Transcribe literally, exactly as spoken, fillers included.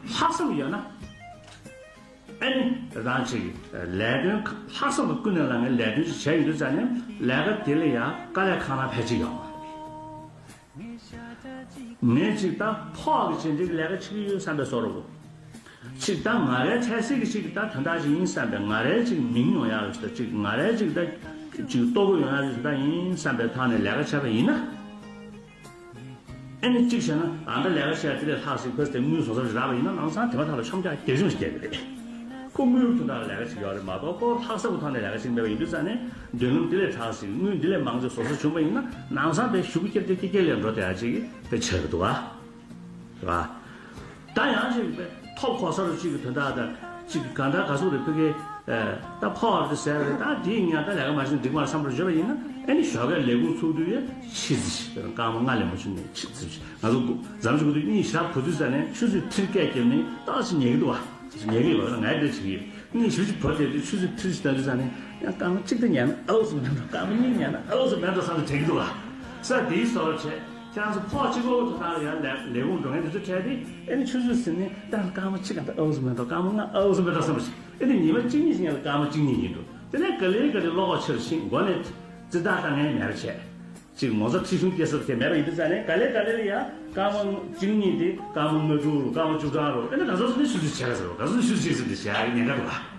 ལྷག་བསམ་ཡོད་ན། ཨ་ནི་རང་ཅིག་ལས་དོན་ལྷག་བསམ་གྱིས་ཀུན་ནས་བསླངས་ནས་ལས་དོན་ཅིག་བྱས་ཡོང་དུས་ཙང་ནས་ལས་ཀ་དེ་ལ་ཡང་དཀའ་ལས་ཁག་ན་ཕལ་ཆེར་ཡོང་མ་རེད། ངས་ཅིག་ད་ཕོགས་ཀྱི་བྱས་འདི་གི་ལས་ཀ་བྱེད་ཀྱི་ཡོད་བསམ་པའི་བཟོ་འདྲ་གོ། ཅིག་ད་ང་རའི་འཕྲལ་སེལ་གྱི་ཅིག་ད་དོན་དག་ཅིག་ཡིན་བསམ་པའི་ང་རའི་ཅིག་མིང་ཡོང་ཡག་ཅིག་ད་ཅིག་ང་རའི་ཅིག་ད་ཅིག་ལྟོ་གོས་ཡོང་ཡག་ཅིག་ད་ཡིན་བསམ་པའི་ཐོག་ནས་ལས་ཀ་བྱས་པ་ཡིན་ན། ཨེ་ནི་གཅིག་བྱས་ན་ཨ་ད་ལས་ཀ་བྱས་དེ་ལས་ལྷག་ཟིག་ཕོས་ཏེ་དངུལ་བཟོ་ས་རག་པ་ཡིན་ན་ལམ་སང་དེ་མ་ཐག་ལ་ཆོམ་རྒྱག་རྒྱག་ཆུང་ཞིག་རྒྱག་གི་རེད། ཁོ་དངུལ་དོན་དག་ལ་ལས་ཀ་བྱེད་ཀྱི་ཡོད་རེད་མ་གཏོགས་ཁོ་ལྷག་བསམ་གྱི་ཐོག་ནས་ལས་ཀ་བྱེད་ཀྱི་མེད་པ་ཡིན་དུས་ཙང་ནས་མདུན་ལམ་དེ་ལས་དྲག་ཟིག་དངུལ་འདི་ལས་མང་ཙམ་བཟོ་ས་བྱུང་པ་ཡིན་ན་ལམ་སང་དེ་ཞུ་གི་ཀྱེ་ཀྱེ་ཀྱེ་ལས་འགྲོ་བསྡད་ཡག་ཅིག་དེ་ཆགས་ཀྱི་འདུག་ཨ། རེད་བ། ད་ཡང་ཅིག་ཐོབ་གོ་ས་རུ་གཅིག་གི་དོན་དག་དང་གཅིག་གི་གང་ལྟར་ག་ཚོད་རེད་ཕ་གི། ད་ཕོགས་དེ་ཟད་རེད། ད་དེའི་ཉག་ད་ལས་ཀ་མ་བྱུང་འགྲིག་མ་རེད་བསམ་པར་བརྗོད་པ་ཡིན་ན་ཨེ་ནི་ཞོགས་ཀས་ལས་ཁུངས་ཚུགས་དུས་ཡ་ཕྱི་ཙི་ཞིག་སྐར་མ་ལྔ་ལས་མ་བྱུང་ནས་ཕྱི་ཙི་ཞིག་ང་ཚོ་འཛམ་གཞུང་གི་དུས་གཉིད་ཞག་བུ་དུས་ཙ་ནས་ཆུ་ཚོད་ཁྲིར་སྐད་བརྒྱབ་ནས་ཏོག་ཙམ་ཉལ་གི་འདུག་བ། ཉལ་གི་ཡོད་པ་ང་ཡི་འདྲ་བྱེད་ཀྱི་ཡོད། གཉིད་ཞིབ་ཅིག་བུ་དེ་དུས་ཆུ་ཚོད་ཁྲིར་ཞིག་ལྟ་དུས་ཙ་ནས་ཡང་སྐར་མ་གཅིག་ད་ཉལ་ན་ཨའུ་སུ་མེད་འགྲོ། སྐར་མ་གཉིས་ཉལ་ན་ཨའུ་སུ་མེད་འགྲོ་བསམ་ནས་དྲན་གི་འདུག་བ། ས་དེའི་བཟོ་འདྲ་བྱས། ཁྱེད་རང་ཚོ་ཕོགས་གཅིག་པོ་དུ་ཐང་ལ་ཡང་ལས་ལས་ཁུངས་འགྲོ་མཁན་དེ་ཚོ་འཕྲད་དེ་ཨེ་ནི་ཆུ་ཚོད་ཟིན་ནས་ད་སྐར་མ་གཅིག་ག་ད་ཨའུ་སུ་མེད་འགྲོ། སྐར་མ་ལྔ་ཨའུ་སུ་མེད་འགྲོ་བསམ་པ་ཞིག་ཨེ་ནི་ཉི་མ་གཅིག་གཉིས་ཤིག་ཉལ་ན་སྐར་མ་གཅིག་གཉིས་ཡིན་འགྲོ། དེ་ནས་ག་ལེ་ག་ལེ་བློ་ཁོག་ཆེ་རུ་ཕྱིན་མགོ་ནས་རྩི་ཐག་བཏང་མཁན་མེད་པ་བྱས། ཅིག་ངོ་ཚ་ཁྲི་གཞུང་སྐྱེ་སར་དེ་མེད་པ་ཡིན་དུས་ཙང་ནས་ག་ལེ་ག་ལེ་ལ་ཡང་སྐར་མ་གཅིག་གཉིས་དེ་སྐར་མ་ལྔ་དྲུག་རུ་སྐར་མ་བཅུ་གྲངས་རུ་ཨེ་ནི་ག་ཚོད་ནས་ཆུ་ཚོད་བྱས་ཟེར་རོ། ག་ཚོད་ནས་ཆུ་ཚོད་བྱས་ཟེར་དེ་བྱས་ཉེན་ཁ་འདུག་ག